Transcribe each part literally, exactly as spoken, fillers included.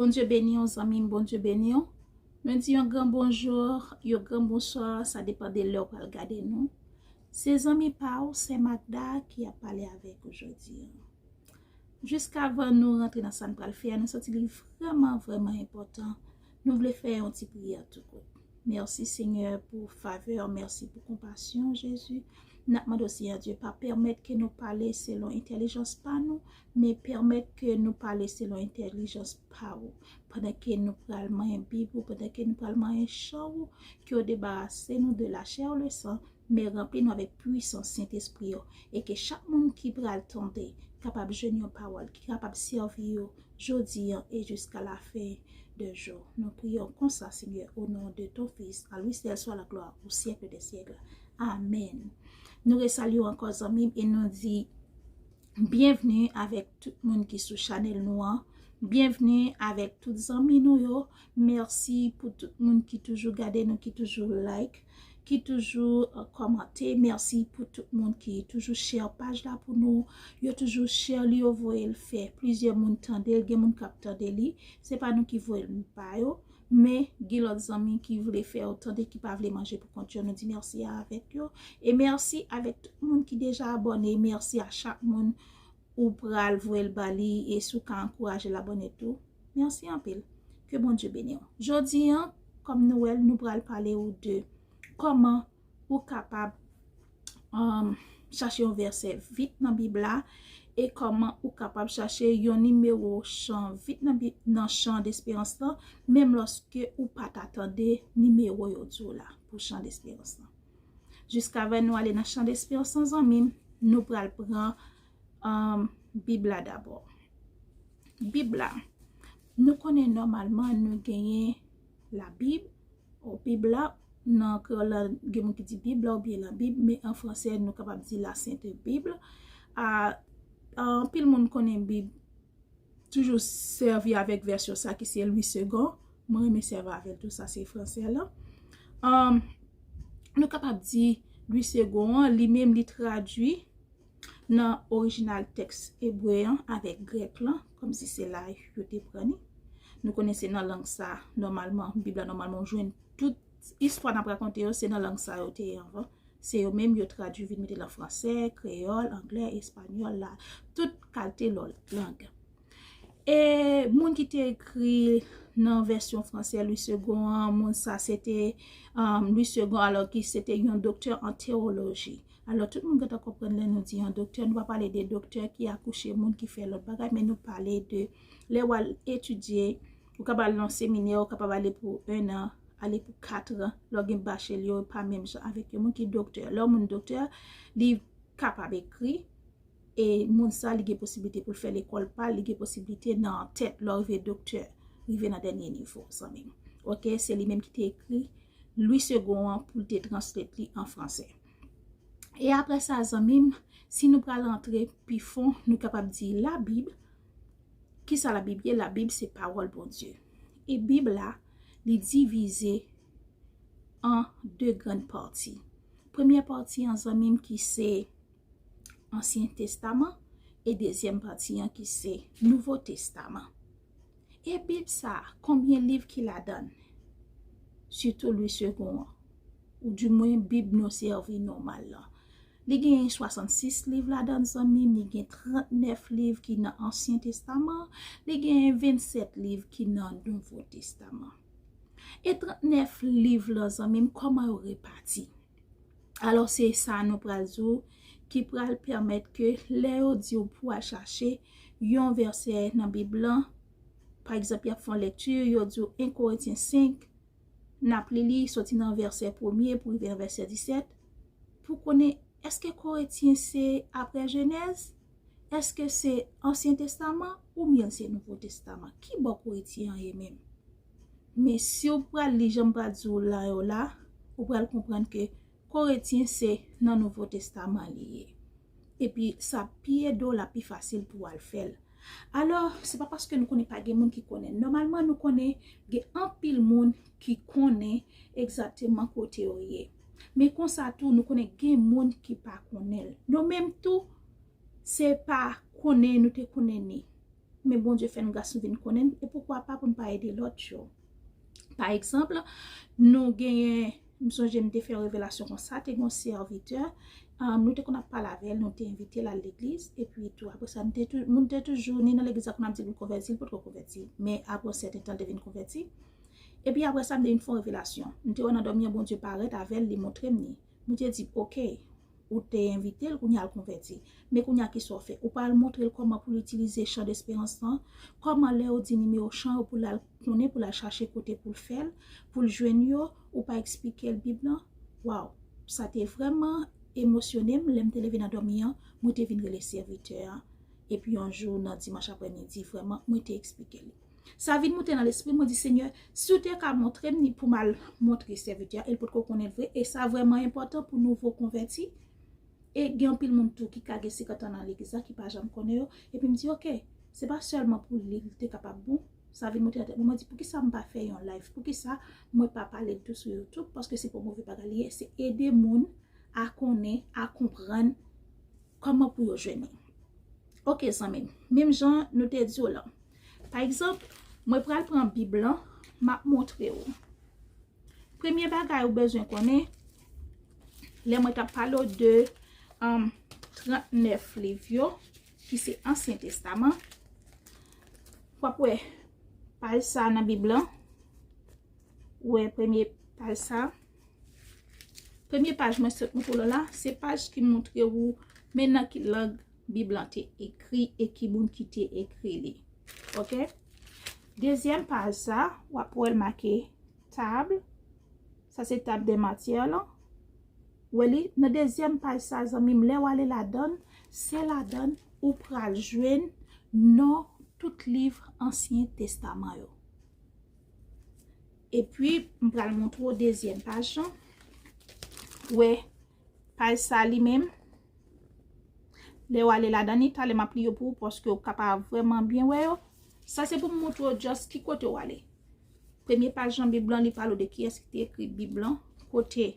Bondye beni w, zanmi m, Bondye beni w. Nou di yon gran bonjou, yon gran bonswa, sa depann de lè w pral gade nou. Se zanmi pa w, Sè Magda, ki ap pale avèk ou jodi a. Jiskavan nou rantre nan sa n pral fè a, nou santi li vrèman, vrèman enpòtan. Nou vle fè yon ti priyè tou kout. Mèsi, Senyè, pou favè, mèsi pou konpasyon, Jezi. N ap mande w, Senyè Dye, pa pèmèt ke nou pale selon entèlijans pa nou, men pèmèt ke nou pale selon entèlijans pa ou. Pandan ke nou pral manyen Bib ou, pandan ke nou pral manyen chan ou, ke w debarase nou de la chair ou le sang, men ranpli nou avèk pwisans Sentespri ou, e ke chak moun ki pral tande kapab jwenn yon pawòl ki kapab sèvi yo jodi an e jiska lafen de jou. Nou priye w konsa, Senyè, au nom de ton Fils, à lui seul soit la gloire au siècle des siècles. Amèn. Nou resalye w ankò, zanmi m, e nou di byenvni avèk tout moun ki sou chanèl nou an. Byenvni avèk tout zanmi nou yo. Mèsi pou tout moun ki toujou gade nou, ki toujou like, ki toujou, euh, kòmante. Mèsi pou tout moun ki toujou share paj la pou nou. Yo toujou share li, yo voye l fè plizyè moun tande l. Gen moun k ap tande li. Se pa nou ki voye l ba yo. Men gen lòt zanmi ki vle fè yo tande, ki pa vle manje pou kont yo. Nou di mèsi avèk yo. E mèsi avèk tout moun ki deja abòne. Mèsi a chak moun ou pral voye l ba li e si w ka ankouraje l abòne tou. Mèsi anpil. Ke Bondye beni w. Jodi an, kòm nou wè l, nou pral pale ou de kòman ou kapab, um, chache yon vèsè vit nan Bib la e kòman ou kapab chache yon nimewo chan vit nan Bib, nan chan desperans lan, menm lòske ou pa ta tande nimewo yo di w la pou chan desperans lan. Jiskavan nou ale nan chan desperans lan, zanmi m, nou pral pran, um, Bib la dabò. Bib la, nou konnen nòmalman nou genyen Labib, ou Bib la, nan kreyòl la, gen moun ki di Bib la oubyen Labib, men an fransè, nou kapab di la Sainte Bible. A, anpil moun konnen Bib toujou sèvi avèk vèsyon sa ki se Louis Segond. Mwen renmen sèvi avè l tou, sa se fransè la. Um, nou kapab di Louis Segond an, li menm li tradui nan orijinal tèks ebre an avèk grèk lan, kòmsi se la yo te pran li. Nou konnen se nan lang sa, nòmalman, Bib la, nòmalman, ou jwenn tout istwa n ap rakonte yo, se nan lang sa yo te ye anvan. Se yo menm yo tradui vin mete l an fransè, kreyòl, anglè, espanyòl, la, tout kalte lòt lang. E moun ki te ekri nan vèsyon fransè Louis Segond an, moun sa se te, um, Louis Segond, alò ki se te yon doktè an tewoloji. Alò, tout moun gentan konprann lè nou di yon doktè, nou pa pale de doktè ki akouche moun, ki fè lòt bagay, men nou pale de lè w al etidye, ou kapab al nan seminè, ou kapab ale pou en an, ale pou kat an, lè w gen bachelye, pa menm jan avèk yon moun ki doktè. Lè yon moun doktè, li kapab ekri, e moun sa, li gen posiblite pou l fè lekòl pa l, li gen posiblite nan tèt, lè w rive doktè, rive nan dènye nivo, zanmi m. Oke, se li menm ki te ekri Louis Segond an pou l te translate li an fransè. E apre sa, zanmi m, si nou pral antre pi fon, nou kapab di Labib. Kisa Labib ye? Labib se pawòl Bondye. E Bib la, li divize an de grann pati. Premyè pati an, zanmi m, ki se Ansyen Testaman, e dezyèm pati an ki se Nouvo Testaman. E Bib sa, konbyen liv ki ladan l? Sitou Louis Segond an, oudimwen Bib nou sèvi nòmal lan. Li gen swasannsis liv ladan l, zanmi m, li gen trannèf liv ki nan Ansyen Testaman, li gen vennsèt liv ki nan Nouvo Testaman. E trannèf liv lan, zanmi m, kòman yo repati? Alò, se sa nou pral di w ki pral pèmèt ke lè yo di w pou al chache yon vèsè nan Bib lan, pa egzanp, y ap fè yon lekti, yo di w en Korentyen senk, n ap li li soti nan vèsè premye pou rive nan vèsè disèt, pou konnen èske Korentyen se apre Jenèz, èske se Ansyen Testaman oubyen se Nouvo Testaman? Ki bò Korentyen an ye menm? Men si w pral li jan m pral di w la yo la, ou pral konprann ke Korentyen se nan Nouvo Testaman li ye. Epi sa pi ede w, l ap pi fasil pou w al fè l. Alò, se pa paske nou konnen pa gen moun ki konnen. Nòmalman, nou konnen gen anpil moun ki konnen egzakteman kote yo ye. Men konsa tou, nou konnen gen moun ki pa konnen l. Nou menm tou, se pa konnen nou te konnen ni. men Bondye fè n gras nou vin konnen l, e poukwa pa pou n pa ede lòt yo. Pa egzanp, nou genyen, m sonje m te fè yon revelasyon konsa, te gen yon sèvitè, um, nou te konn ap pale avè l, nou te envite l al legliz, epi tou apre sa, nou te tou, moun te toujou ni nan legliz la konn ap di l pou l konvèti, l potko konvèti, men apre yon sèten tan, l te vin konvèti. Epi apre sa, m te vin fè yon revelasyon. M te wè nan dòmi an, Bondye parèt avè l, li montre m li. Bondye di, oke, ou te envite l, kounye a l konvèti. Men kounye a, kisa w fè? Ou pral montre l kòman pou l itilize chan desperans lan, kòman lè yo di nimewo chan yo pou l al konnen, pou l al chache kote pou l fè l, pou l jwenn yo, ou pa eksplike l Bib lan. Waw, sa te vrèman emosyonnen m lè m te leve nan dòmi an, mwen te vin rele sèvitè a. Epi yon jou nan dimanch aprèmidi, vrèman, mwen te eksplike li. Sa vin monte nan lespri m, mwen di, Senyè, si w te ka montre m li pou m al montre sèvitè a, e l potko konnen l vre, e sa vrèman enpòtan pou nouvo konvèti. E gen anpil moun tou ki ka gen senkant an nan legliz la, ki pa janm konnen yo. Epi m di, oke, se pa sèlman pou li, li te kapab bon. Sa vin monte nan tèt mwen, mwen di, poukisa m pa fè yon live? Poukisa mwen pa pale l tou sou YouTube? Paske se pa move bagay li ye, se ede moun a konnen, a konprann kòman pou yo jwenn li. Oke, zanmi m, menm jan nou te di w lan. Pa egzanp, mwen pral pran Bib lan, m ap montre w. Premye bagay ou bezwen konnen, lè mwen t ap pale w de, um, trannèf liv yo, ki se Ansyen Testaman, w ap wè paj sa nan Bib lan, ou wè premye paj sa. Premye paj mwen sot montre w la, se paj ki montre w men nan ki lang Bib lan te ekri e ki moun ki te ekri li. Oke? Dezyèm paj sa, w ap wè l make tab. Sa se tab dè matyè lan. Wè li, nan dezyèm paj sa, zanmi m, lè w ale ladan l, se ladan l ou pral jwenn non tout liv Ansyen Testaman yo. Epi, m pral montre w dezyèm paj lan. Wè, paj sa li menm, lè w ale ladan li, talè m ap li yo pou ou, paske w kapab vrèman byen wè yo. Sa se pou m montre w just ki kote w ale. Premye paj lan Bib lan, li pale w de kiyès ki te ekri Bib lan, kote,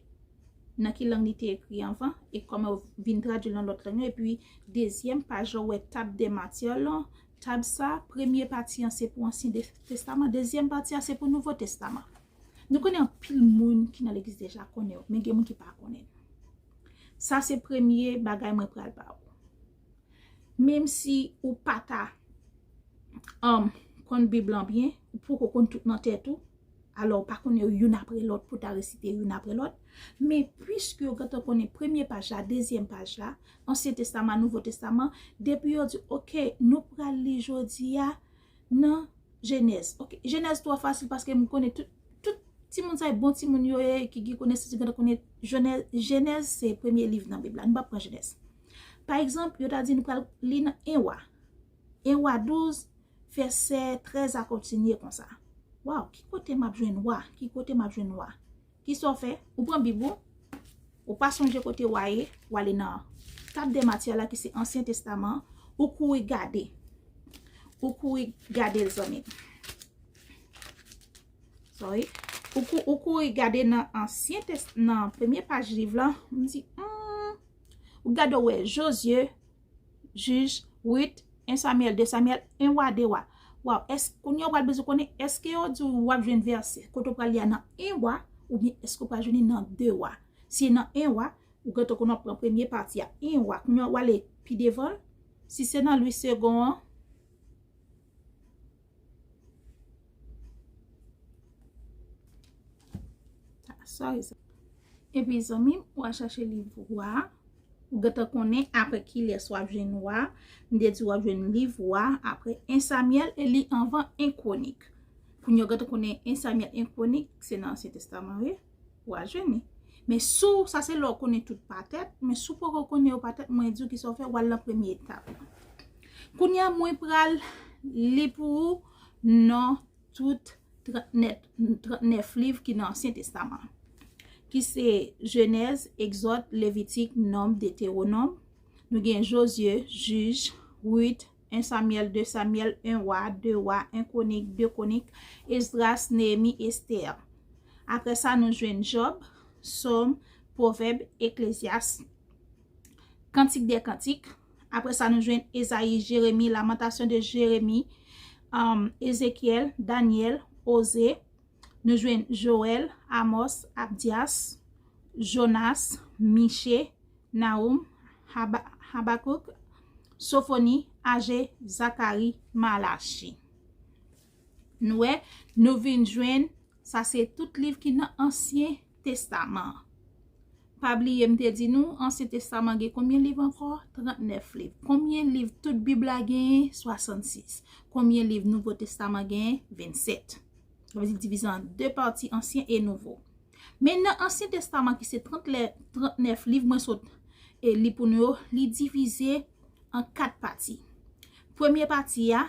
nan ki lang li te ekri anvan, e kòman yo vin tradui l nan lòt lang yo. Epi, dezyèm paj lan, w wè tab dè matyè lan, tab sa, premye pati an se pou Ansyen de-, Testaman, dezyèm pati a se pou Nouvo Testaman. Nou konnen anpil moun ki nan legliz deja konnen yo, men gen moun ki pa konnen. Sa se premye bagay mwen pral ba ou. Menm si ou pa ta, um, konn Bib lan byen, ou poko konn tout nan tèt ou, alò ou pa konnen yo youn apre lòt pou ta resite youn apre lòt, men piske yo gentan konnen premye paj la, dezyèm paj la, Ansyen Testaman, Nouvo Testaman, depi yo di, oke, nou pral li jodi a nan Jenèz. Oke, Jenèz twò fasil paske m konnen tout, tout timoun sa yo, bon timoun yo ye, ki gen konesans, yo gentan konnen Jenèz, Jenèz se premye liv nan Bib la. Nou p ap pran Jenèz. Pa egzanp, yo ta di nou pral li nan en Wa. En Wa douz, vèsè trèz a kontinye konsa. Waw, ki kote m ap jwenn Wa? Ki kote m ap jwenn Wa? Kisa w fè? Ou pran Bib ou, ou pa sonje kote Wa ye, w ale nan tab dè matyè la ki se Ansyen Testaman, ou kouri gade. Ou kouri gade l, zanmi m. Sorry. Ou kou-, ou kouri gade nan Ansyen Tes-, nan premye paj liv lan, m di, hmm, ou gade w wè Jozye, Jij, Rit, en Samyèl, de Samyèl, en Wa, de Wa. Waw, èske, kounye a w pral bezwen konnen, èske yo di w w ap jwenn vèsè kote w pral li a nan en Wa, oubyen èske w pral jwenn li nan de Wa? Si nan en Wa, ou gentan konnen w ap pran premye pati a, en Wa. Kounye a w ale pi devan l, si se nan Lwi Segon an, Sorry, sa. Epi, zanmi m, w a chache liv Wa. Ou gentan konnen apre kilès w ap jwenn Wa. M te di w ap jwenn liv Wa apre en Samyèl e li anvan en Kwonik. Kounye a w gentan konnen en Samyèl, en Kwonik, se nan Ansyen Testaman, wi. W a jwenn li. Men si w, sa se lè w konnen tout pa tèt, men si w poko konnen yo pa tèt, mwen di w kisa w fè, w al nan premye etap lan. Kounye a, mwen pral li pou ou non tout trannèf, trannèf liv ki nan Ansyen Testaman, ki se Jenèz, Egzòd, Levitik, Nonb, Detewonòm. Nou gen Jozye, Jij, Rit, en Samyèl, de Samyèl, en Wa, de Wa, en Kwonik, de Kwonik, Esdras, Neyemi, Estè. Apre sa, nou jwenn Jòb, Sòm, Pwovèb, Eklezyas, Kantik dè Kantik. Apre sa, nou jwenn Ezayi, Jeremi, Lamantasyon de Jeremi, um, Ezekyèl, Danyèl, Oze, nou jwenn Jowèl, Amòs, Abdyas, Jonas, Miche, Nahum, Haba- Habakouk, Sofoni, Aje, Zakari, Malachi. Nou wè, nou vin jwenn, sa se tout liv ki nan Ansyen Testaman. Pa bliye, m te di nou, Ansyen Testaman gen konbyen liv ankò? Trannèf liv. Konbyen liv tout Bib la genyen? Swasannsis. Konbyen liv Nouvo Testaman genyen? Vennsèt. Sa vle di divize an de pati, Ansyen e Nouvo. Men nan Ansyen Testaman ki se trannèf liv, mwen sot e li pou nou yo, li divize an kat pati. Premye pati a,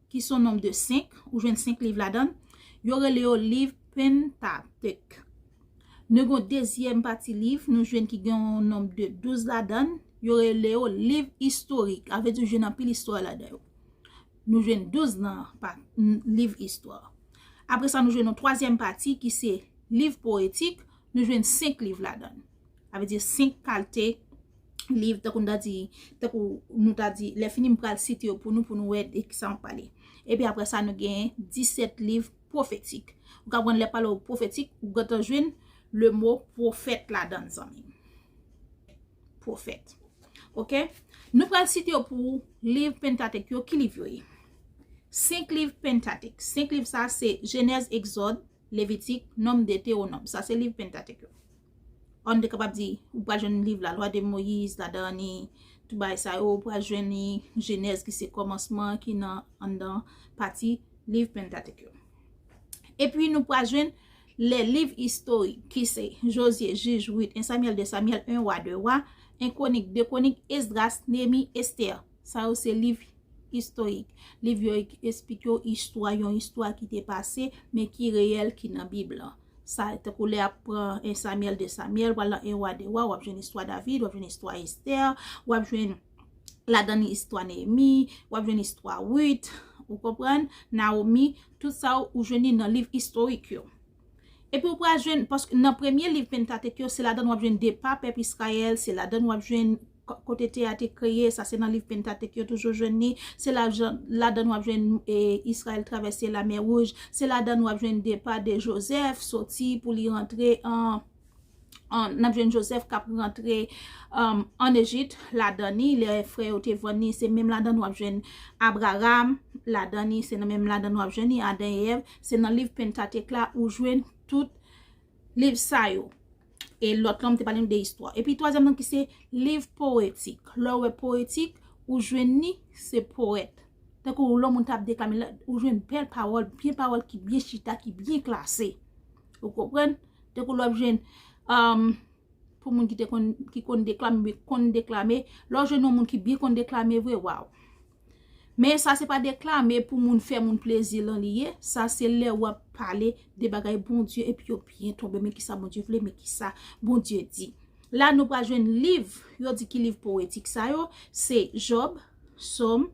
ki se yon nonb de senk, ou jwenn senk liv ladan l, yo rele yo liv Pentatek. Nou gen yon dezyèm pati liv, nou jwenn ki gen yon nonb de douz ladan l, yo rele yo liv istorik. Sa vle di ou jwenn anpil istwa ladan yo. Nou jwenn douz nan pa- n- liv istwa. Apre sa, nou jwenn yon twazyèm pati ki se liv powetik, nou jwenn senk liv ladan l. Sa vle di senk kalte liv, tankou nou ta di, tankou nou ta di, lè fini m pral site yo pou nou, pou nou wè de kisa m ap pale. Epi apre sa, nou gen disèt liv pwofetik. Ou ka konprann lè pale w pwofetik, ou gentan jwenn le mo pwofèt ladan l, zanmi m. Pwofèt. Oke? Nou pral site yo pou ou, liv Pentatek yo, ki liv yo ye? Senk liv Pentatek. Senk liv sa se Jenèz, Egzòd, Levitik, Nonb, Detewonòm. Sa se liv Pentatek yo. An, nou te kapab di, ou pral jwenn liv Lalwa de Moyiz ladan li, tout bagay sa yo, ou pral jwenn li Jenèz ki se kòmansman ki nan anndan pati liv Pentatek yo. Epi nou pral jwenn lè liv istorik ki se Jozye, Jij, Rit, en Samyèl, de Samyèl, en Wa, de Wa, en Kwonik, de Kwonik, Esdras, Neyemi, Estè. Sa yo se liv istorik. Liv yo ki esplike w istwa, yon istwa ki te pase, men ki reyèl, ki nan Bib lan. Sa, tankou lè ap pran en Samyèl, de Samyèl, w al nan en Wa, de Wa, w ap jwenn istwa David, w ap jwenn istwa Estè, w ap jwenn ladan li istwa Neyemi, w ap jwenn istwa Rit, ou konprann, Nawomi, tout sa ou jwenn li nan liv istorik yo. Epi ou pral jwenn, paske nan premye liv Pentatek yo, se ladan w ap jwenn depa pèp Izrayèl, se ladan w ap jwenn ko- kote tè a te kreye, sa se nan liv Pentatek yo toujou jwenn li, se lajan- ladan w ap jwenn e, Izrayèl travèse Lamè Wouj, se ladan w ap jwenn depa de Jozèf soti pou li rantre an, an n ap jwenn Jozèf k ap rantre um, ann Ejip, ladan li, lè frè yo te vann li, se menm ladan w ap jwenn Abraram, ladan li, se nan menm ladan w ap jwenn li, Adan e Èv, se nan liv Pentatek la ou jwenn tout liv sa yo. E lòt lan, m te pale nou de istwa. Epi twazyèm nan ki se liv powetik. Lè w wè powetik, ou jwenn li, se powèt. Tankou lè yon moun t ap deklame, la, ou jwenn bèl pawòl, byen pawòl ki byen chita, ki byen klase. Ou konprann? Tankou lè w ap jwenn, um, pou moun ki te konn, ki konn deklame, konn deklame, lè w jwenn yon moun ki byen konn deklame vre, waw. Men sa se pa deklame pou moun fè moun plezi lan li ye, sa se lè w ap pale de bagay Bondye epi yo byen tonbe, men kisa Bondye vle, men kisa Bondye di. La nou pral jwenn liv, yo di ki liv powetik sa yo, se Jòb, Sòm,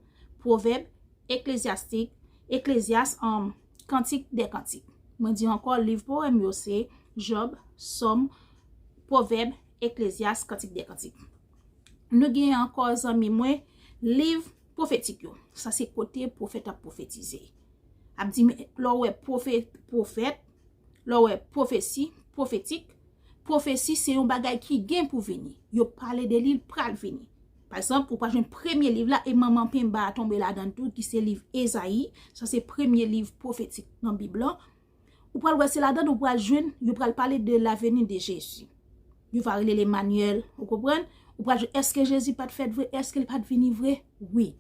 Pwovèb, Eklezyastik, Eklezyas, um, Kantik dè Kantik. Mwen di ankò, liv powèm yo se Jòb, Sòm, Pwovèb, Eklezyas, Kantik dè Kantik. Nou gen ankò, zanmi mwen, liv pwofetik yo. Sa se kote pwofèt ap pwofetize. Ap di, men, lè w wè pwofe- pwofèt, lè w wè pwofesi, pwofetik, pwofesi se yon bagay ki gen pou vini. Yo pale de li, l pral vini. Pa egzanp, ou pral jwenn premye liv la, e manman penba a tonbe ladan l tou, ki se liv Ezayi. Sa se premye liv pwofetik nan Bib lan. Ou pral wè se ladan l ou pral jwenn, yo pral pale de laveni de Jezi. Yo va rele l Emanyèl, ou konprann? Ou pral jwenn, èske Jezi pa t fèt vre? Èske l pa t vini vre? Wi.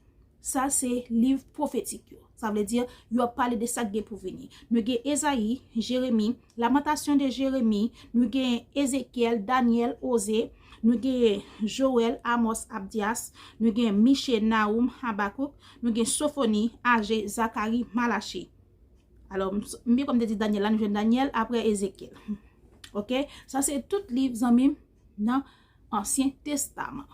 Sa se liv pwofetik yo. Sa vle di, yo ap pale de sa k gen pou vini. Nou gen Ezayi, Jeremi, Lamantasyon de Jeremi, nou gen Ezekyèl, Danyèl, Oze, nou gen Jowèl, Amòs, Abdyas, nou gen Miche, Nahum, Habakouk, nou gen Sofoni, Aje, Zakari, Malachi. Alò, m s- m byen kòm te di Danyèl la, nou jwenn Danyèl, apre Ezekyèl. Oke? Sa se tout liv, zanmi m, nan Ansyen Testaman.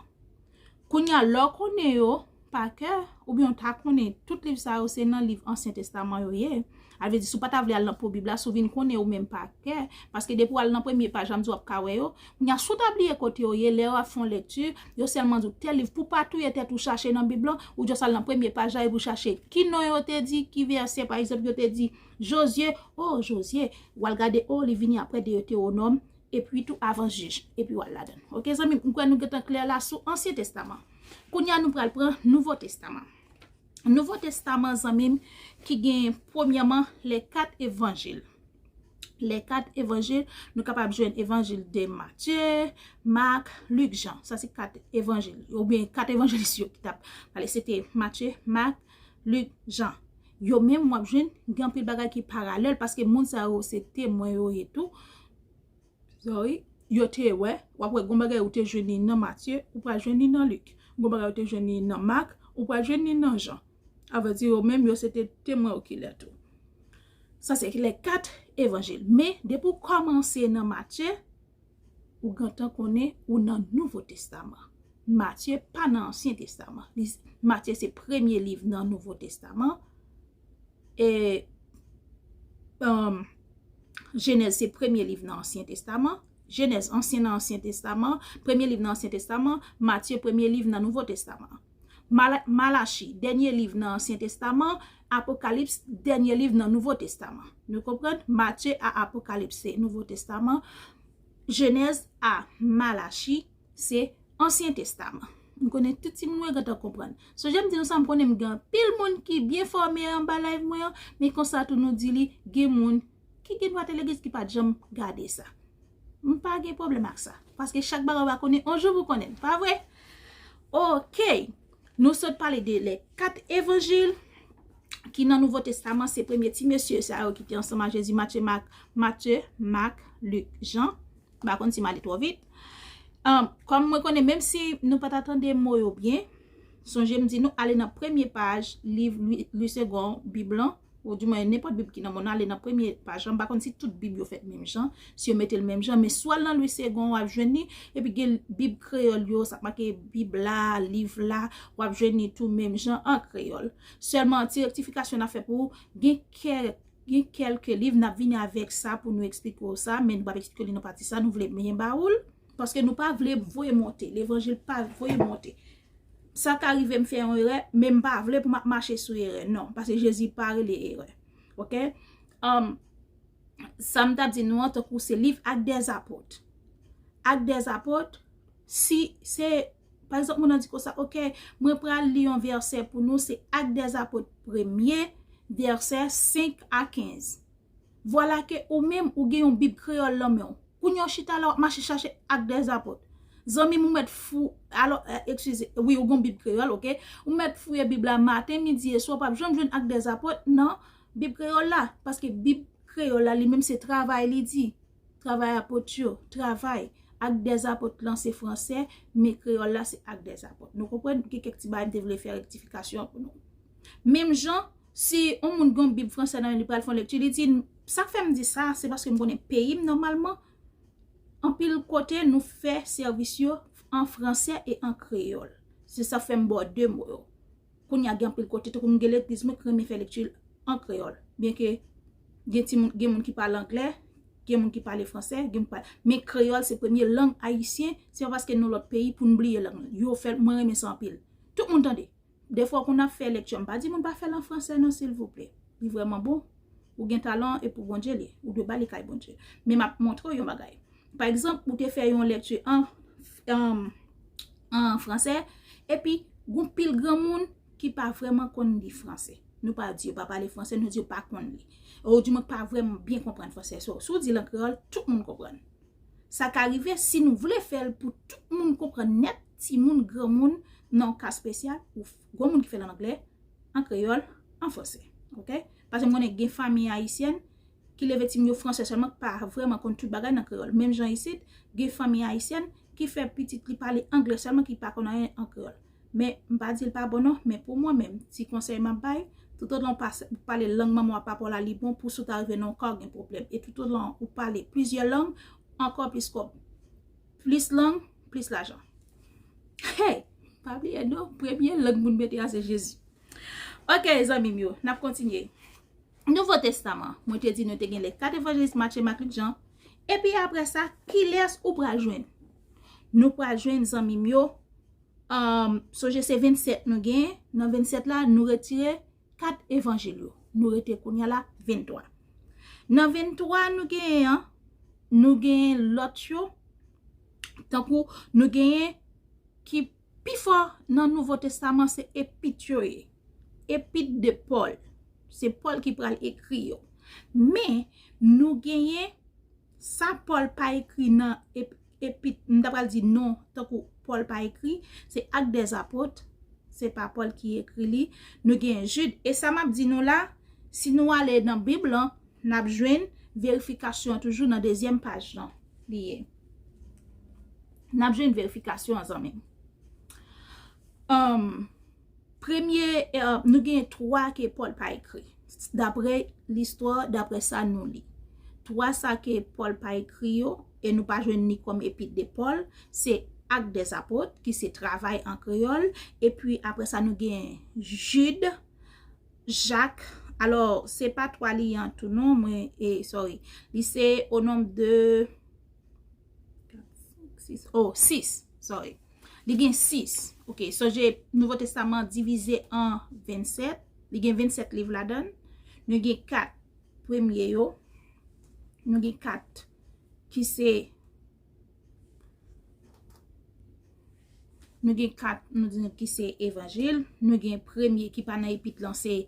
Kounye a, lè w konnen yo, pa kè, oubyen w ta konnen tout liv sa yo se nan liv Ansyen Testaman yo ye. A vle di, si w pa ta vle al nan po Bib la, si w vin konnen yo menm pa kè, paske depi w al nan premye paj la, m di w ap ka wè yo. Kounye a, si w ta bliye kote yo ye, lè yo ap fè yon lekti, yo sèlman di w tèl liv, pou w pa touye tèt ou chache nan Bib lan, ou just al nan premye paj la epi w chache ki non yo te di, ki vèsè, pa egzanp, yo te di Jozye, o Jozye, w al gade, o li vini apre Detewonòm, epi tou Avan Jij, epi w al ladan l. Oke, zanmi m, m kwè nou gentan klè la sou Ansyen Testaman. Kounye a, nou pral pran Nouvo Testaman. Nouvo Testaman, zanmi m, ki gen, premyèman, les quatre évangiles. Les quatre évangiles, nou kapab jwenn evanjil de Matye, Mak, Lik, Jan. Sa se kat evanjil, oubyen kat evanjelis yo ki t ap pale. Se te Matye, Mak, Lik, Jan. Yo menm, w ap jwenn gen anpil bagay ki paralèl, paske moun sa yo se temwen yo ye tou. Sorry, yo te wè, w ap wè gon bagay ou te jwenn li nan Matye, ou pral jwenn li nan Lik. Gon bagay ou te jwenn li nan Mak, ou pral jwenn li nan Jan. A vle di, yo menm, yo se te temwen okilè tou. Sa se les quatre évangiles. Men, depi w kòmanse nan Matye, ou gentan konnen ou nan Nouvo Testaman. Matye pa nan Ansyen Testaman. Li, Matye se premye liv nan Nouvo Testaman. E, um, Jenèz se premye liv nan Ansyen Testaman. Jenèz, ansyen nan Ansyen Testaman. Premye liv nan Ansyen Testaman. Matye, premye liv nan Nouvo Testaman. Mala-, Malachi, dènye liv nan Ansyen Testaman. Apokalips, dènye liv nan Nouvo Testaman. Nou konprann? Matye a Apokalips se Nouvo Testaman. Jenèz a Malachi se Ansyen Testaman. M konnen tout timoun yo gentan konprann. Sonje m di nou sa, m konnen m gen anpil moun ki byen fòme anba live mwen an, men konsa tou nou di li, gen moun ki gen dwa te legliz ki pa t janm gade sa. M pa gen pwoblèm ak sa. Paske chak bagay w pa konnen, on jou pou konnen l, pa vre? Oke. Nou sot pale de les quatre évangiles ki nan Nouvo Testaman, se premye ti mesye sa yo ki te ansanm ak Jezi, Matye, Mak, Matye, Mak, Lik, Jan. M pa konn si m ale twò vit. Ahn, kòm mwen konnen, menm si nou pa ta tande mo yo byen, sonje m di nou ale nan premye paj liv Louis, Louis Segond, Bib lan, ou di mwen nenpòt Bib ki nan mond, ale nan premye paj lan. M pa konn si tout Bib yo fèt menm jan, si yo mete l menm jan, men si w al nan Louis Segond, w ap jwenn li, epi gen Bib kreyòl yo, sa k make Bib la, liv la, w ap jwenn li tou menm jan an kreyòl. Sèlman, ti rektifikasyon n ap fè pou ou, gen kèk gen kèlke liv, n ap vini avèk sa pou nou eksplike w sa, men nou p ap eksplike li nan pati sa, nou vle byen ba ou l, paske nou pa vle voye monte, levanjil pa voye monte. Sa ka rive m fè yon erè, men m pa vle pou m ap mache sou erè, non, paske Jezi pa rele erè. Oke? Um, sa m t ap di nou an, tankou se liv Actes des Apôtres. Actes des Apôtres, si se, pa egzanp, moun nan di konsa, oke, mwen pral li yon vèsè pou nou, se Actes des Apôtres premye, vèsè senk a kenz. Vwala ke ou menm, ou gen yon Bib kreyòl nan men w. Kounye a w chita la, w ap mache chache Actes des Apôtres. Zanmi m, ou mèt fou, alò, eh, eskize, wi, ou gen yon Bib kreyòl, oke? Ou mèt fouye Bib la maten, midi e swa, w p ap janm jwenn Actes des Apôtres nan Bib kreyòl la, paske Bib kreyòl la, li menm se travay li di. Travay apot yo, travay. Actes des Apôtres lan se fransè, men kreyòl la se Actes des Apôtres. Nou konprann, gen kèk ti bagay m te vle fè rektifikasyon pou nou. Menm jan, si yon moun gen yon Bib fransè nan men li, pral fè yon lekti, li di, sa k fè m di sa, se paske m konnen peyi m nòmalman, anpil kote nou fè sèvis yo an fransè e an kreyòl. Se sa k fè m ba w de mo yo. Kounye a gen anpil kote, tankou m gen legliz mwen ki renmen fè lekti an kreyòl. Byenke gen timoun, gen moun ki pale anglè, gen moun ki pale fransè, gen moun ki pale, men kreyòl se premye lang ayisyen, se pa paske nou lòt peyi pou n bliye lang nan. Yo fè, mwen renmen sa anpil. Tout moun tande. Defwa, kon n ap fè lekti, m pa di moun pa fè l an fransè non, silvouplè. Li vrèman bon. Ou gen talan, e pou Bondye li. Ou dwe ba li kay Bondye. Men m ap montre w yon bagay. Pa egzanp, ou te fè yon lekti an, an, an fransè, epi gon pil granmoun ki pa vrèman konn li fransè. Nou pa di yo pa pale fransè, nou di yo pa konn li. Ou di mwen pa vrèman byen konprann fransè. So, si w di l an kreyòl, tout moun konprann. Sa ka rive si nou vle fè l pou tout moun konprann nèt, timoun, granmoun, nan yon ka espesyal, ou f-, granmoun ki fè l an anglè, an kreyòl, an fransè. Oke? Paske m konnen gen fanmi ayisyèn ki leve timoun yo fransè sèlman, ki pa vrèman konn tout bagay nan kreyòl. Menm jan isit, gen fanmi ayisyèn ki fè pitit li pale anglè sèlman, ki pa konn anyen an kreyòl. Men, m pa di l pa bon non, men pou mwen menm, ti konsèy m ap bay, toutotan w pa s-, pale lang manman w ak papa w la, li bon pou si w ta rive nan yon ka w gen pwoblèm. E toutotan ou pale plizyè lang, ankò plis kòb. Plis lang, plis lajan. Hey! Pa bliye non, premye lang moun mete a se Jezi. Ok, zanmi m yo, n ap kontinye. Nouvo Testaman, mwen te di nou te gen le kat evanjelis, Matye, Mak, Lik, Jan. Epi apre sa, kilès ou pral jwenn? Nou pral jwenn, zanmi m yo, um, sonje se vennsèt nou gen, nan vennsèt la, nou retire kat evanjil yo. Nou rete kounye a la venntwa. Nan venntwa nou genyen an, nou genyen lòt yo, tankou nou genyen ki pi fò nan Nouvo Testaman se epit yo ye. Epit de Pòl. Se Pòl ki pral ekri yo. Men, nou genyen sa Pòl pa ekri nan ep- epit, m ta pral di non, tankou Pòl pa ekri, se Actes des Apôtres, se pa Pòl ki ekri li. Nou gen Jid, e sa m ap di nou la, si nou ale nan Bib lan, n ap jwenn verifikasyon an toujou nan dezyèm paj lan li ye. N ap jwenn verifikasyon an, zanmi m. Um, premye, eh, nou gen twa ke Pòl pa ekri. Daprè listwa, daprè sa nou li. Twa sa ke Pòl pa ekri yo, e nou pa jwenn ni kòm epit de Pòl, se Actes des Apôtres, ki se Travay an kreyòl, epi apre sa nou gen Jid, Jak, alò, se pa twa li an tou non, mwen, e, sorry, li se o nonb de, kat, senk, sis, oh, sis, sorry. Li gen sis. Ok, sonje Nouvo Testaman divize an vennsèt. Li gen vennsèt liv ladan l. Nou gen kat premye yo. Nou gen kat ki se, nou gen kat, nou di nou ki se evanjil. Nou gen premye ki pa nan epit lan, se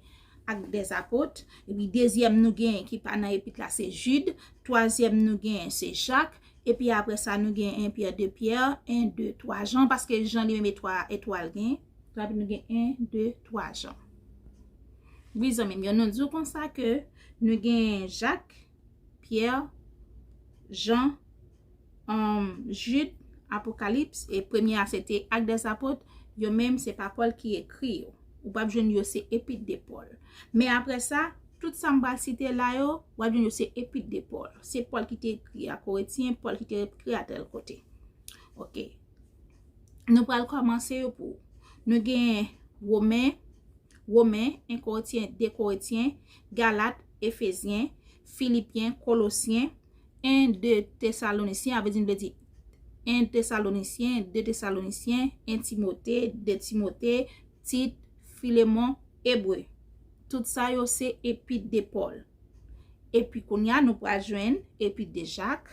Actes des Apôtres. Epi dezyèm nou gen ki pa nan epit la, se Jid. Twazyèm nou gen, se Jak. Epi apre sa, nou gen en Pyè, de Pyè, en, de, twa Jan, paske Jan li menm e twa, e twa l gen. Epi nou gen en, de, twa Jan. Wi, zanmi m yo, nou di w konsa ke nou gen Jak, Pyè, Jan, um, Jid, Apokalips, e premye a se te Actes des Apôtres, yo menm se pa Pòl ki ekri yo. Ou p ap jwenn yo, se epit de Pòl. Men apre sa, tout sa m pral site la yo, w ap jwenn yo se epit de Pòl. Se Pòl ki te ekri a Korentyen, Pòl ki te ekri a tèl kote. Ok. Nou pral kòmanse yo pou ou. Nou gen Women, Women, en Korentyen, de Korentyen, Galat, Efezyen, Filipyen, Kolosyen, en, de Tesalonisyen, a vle di, m vle di, en Tesalonisyen, de Tesalonisyen, en Timote, de Timote, Tit, Filemon, Ebre. Tout sa yo se epit de Pòl. Epi kounye a, nou pral jwenn epit de Jak.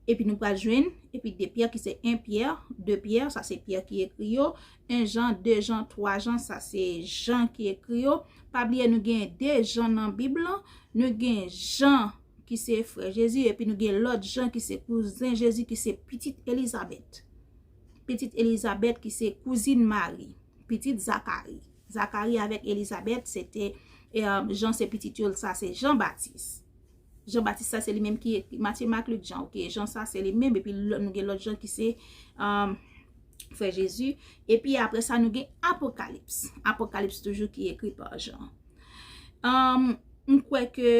Epi nou pral jwenn epit de Pyè ki se en Pyè, de Pyè, sa se Pyè ki ekri yo, en Jan, de Jan, twa Jan, sa se Jan ki ekri yo. Pa bliye nou gen de Jan nan Bib lan, nou gen Jan ki se frè Jezi, epi nou gen lòt Jan ki se kouzen Jezi, ki se pitit Elizabèt. Pitit Elizabèt ki se kouzin Mari, pitit Zakari. Zakari avèk Elizabèt, se te, e, Jan se pitit yo, sa se Jan Batis. Jan Batis sa se li menm ki ekri Matye, Mak, Lik, Jan. Ok, Jan sa se li menm, epi lò- nou gen lòt Jan ki se, um, frè Jezi. Epi apre sa, nou gen Apokalips. Apokalips toujou ki ekri pa Jan. Um, m kwè ke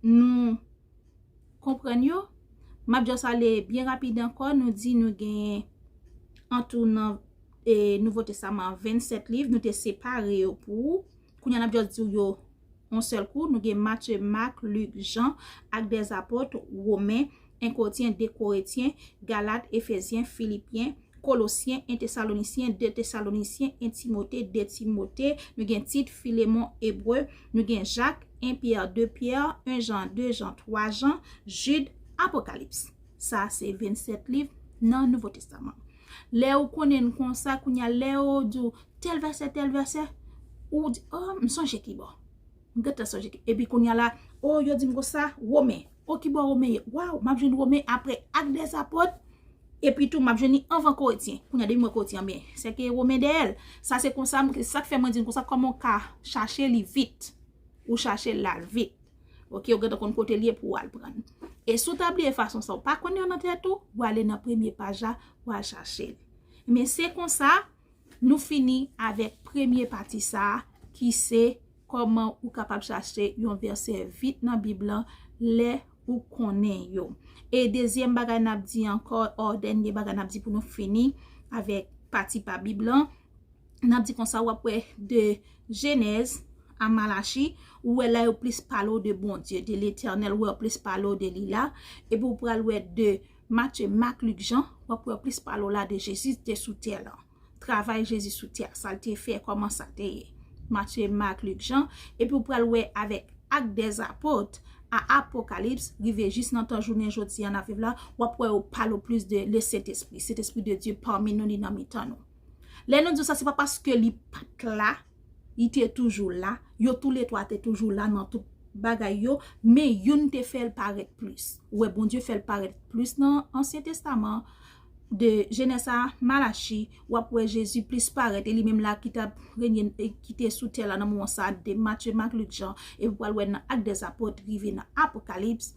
nou konprann yo. M ap just ale byen rapid ankò. Nou di nou gen antou nan, e, Nouvo Testaman vennsèt liv. Nou te separe yo pou ou. Kounye a n ap just di w yo yon sèl kou. Nou gen Matye, Mak, Lik, Jan, Actes des Apôtres, Women, en Korentyen, de Korentyen, Galat, Efezyen, Filipyen, Kolosyen, en Tesalonisyen, de Tesalonisyen, en Timote, de Timote, nou gen Tit, Filemon, Ebre, nou gen Jak, en Pyè, de Pyè, en Jan, de Jan, twa Jan, Jid, Apokalips. Sa se vennsèt liv nan Nouvo Testaman. Lè ou konnen konsa, kounye a, lè yo di w tèl vèsè, tèl vèsè, ou di, oh, m sonje ki bò. M gentan sonje ki, epi kounye a la, oh, yo di m konsa, Women. Oh, ki bò Women ye? Waw, m ap jwenn Women apre Actes des Apôtres, epi tou, m ap jwenn li anvan Korentyen. Kounye a, depi m wè Korentyen, men, se ke Women dèyè l. Sa se konsa, m- sa k fè mwen di n konsa, kòman w ka chache li vit? Ou chache l la vit. Ok, ou gentan konn kote l ye pou w al pran l. E si w ta bliye fason sa, ou pa konnen yo nan tèt ou, ou ale nan premye paj la, ou al chache l. Men se konsa, nou fini avèk premye pati sa a, ki se kòman ou kapab chache yon vèsè vit nan Bib lan lè ou konnen yo. E dezyèm bagay n ap di ankò, o dènye bagay n ap di pou nou fini avèk pati pa Bib lan, n ap di konsa, w ap wè de Jenèz a Malachi, ou wè la yo plis pale w de Bondye, de Letènèl, ou wè yo plis pale w de li la, epi w pral wè de Matye, Mak, Lik, Jan, w ap wè yo plis pale w la de Jezi te sou tè lan. Travay Jezi sou tè a, sa l te fè, kòman sa te ye. Matye, Mak, Lik, Jan, epi w pral wè avèk Ak dèzapot a Apokalips, rive jis nan tan jounen jodi a n ap viv la, w ap wè yo pale w plis de le Sentespri, Sentespri de Dye pami nou, li nan mitan nou. Lè nou di w sa, se pa paske li pa t la, li te toujou la, yo touletwa te toujou la nan tout bagay yo, men youn te fè l parèt plis. Ou wè, Bondye fè l parèt plis nan Ansyen Testaman, de Jenèz a Malachi, w ap wè Jezi plis parèt, e li menm la ki t ap renye, e ki te sou tè la nan moman sa a, de Matye, Mak, Lik, Jan, epi w pral wè nan Ak dèzapot, rive nan Apokalips,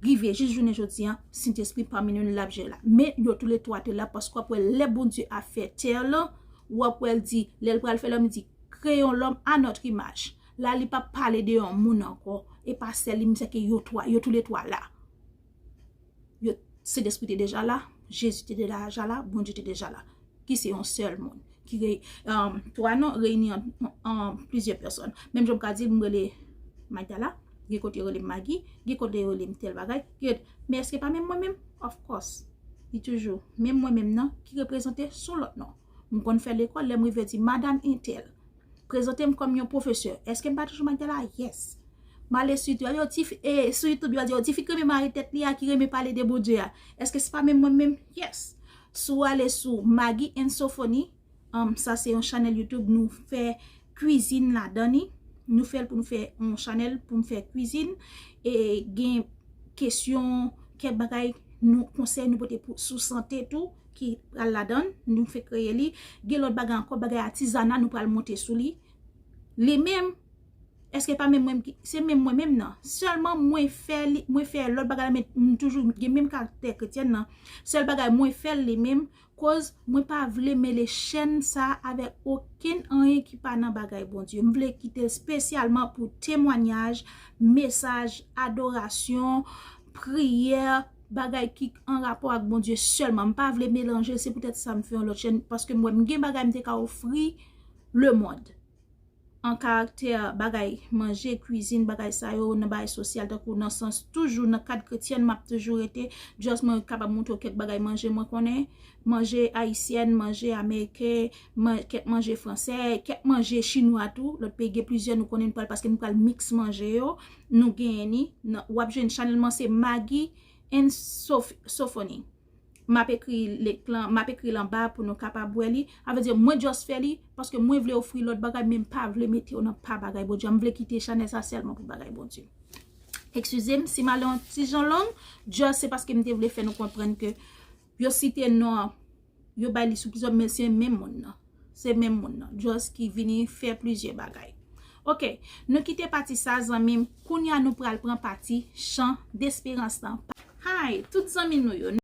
rive jis jounen jodi a, Sentespri pami nou, l ap jere la. Men yo touletwa te la, paske w ap wè lè Bondye ap fè tè lan, w ap wè l di, lè l pral fè lòm, li di, créons l'homme à notre image. La, li p ap pale de yon moun ankò, e pa sèl li, men se ke yo twa, yo touletwa la. Yo, Sentespri te deja la, Jezi te deja la, Bondye te deja la. Ki se yon sèl moun. Ki re, um, twa non reyini an, an plizyè pèsòn. Menm jan m ka di, m rele Magdala, gen kote yo rele m Magi, gen kote yo rele m tèl bagay, gen, men èske pa menm mwen menm? Of course. Li toujou menm mwen menm nan ki reprezante sou lòt non. M konn fè lekòl, lè m rive di, Madam Entèl, prezante m kòm yon pwofesè. Èske m pa toujou Magdala? Yes. M ale sou YouTube, yo, ti fi, e, sou YouTube, yo di, yo, ti fi k renmen mare tèt li a, ki renmen pale de Bondye a. Èske se pa menm mwen menm? Yes. Si w ale sou Maggie and Sophonie, um, sa se yon chanèl YouTube, nou fè kwizin ladan li. Nou fè l pou nou fè yon chanèl pou nou fè kwizin. E gen kesyon, kèk bagay, nou konsèy nou pote pou, sou sante tou, ki pral ladan l, nou fè kreye li. Gen lòt bagay ankò, bagay atizana, nou pral monte sou li. Li menm, èske pa menm mwen ki, se menm mwen menm nan. Sèlman mwen fè li, mwen fè lòt bagay la, men m toujou gen menm karaktè kretyèn nan. Sèl bagay mwen fè l li menm, koz mwen pa vle mele chèn sa avèk okenn anyen ki pa nan bagay Bondye. M vle kite l espesyalman pou temwanyaj, mesaj, adorasyon, priyè, bagay ki an rapò ak Bondye sèlman. M pa vle melanje l, se poutèt sa m fè yon lòt chèn, paske m wè m gen bagay m te ka ofri lemonn. An karaktè bagay manje, kwizin, bagay sa yo, nan bagay sosyal, tankou nan sans toujou, nan kad kretyèn, m ap toujou rete. Just mwen kapab montre w kèk bagay manje mwen konnen. Manje ayisyèn, manje ameriken, man, kèk manje fransè, kèk manje chinwa tou. Lòt peyi gen plizyè nou konnen, nou pral, paske nou pral miks manje yo. Nou genyen ni, nan, w ap jwenn chanèl mwen se Maggie and Soph-, Sophonie. M ap ekri link lan, m ap ekri l anba pou nou kapab wè li. A vle di, mwen just fè li paske mwen vle ofri lòt bagay, men m pa vle mete yo nan pa bagay Bondye. M vle kite chanèl sa sèlman pou bagay Bondye. Eskize m si m ale yon ti jan long, just se paske m te vle fè nou konprann ke yo site non an, yo bay li sou plizyè, men se menm moun nan. Se menm moun nan. Just ki vini fè plizyè bagay. Ok, nou kite pati sa, zanmi m. Kounye a, nou pral pran pati chan desperans lan. Hi, tout zanmi nou yo.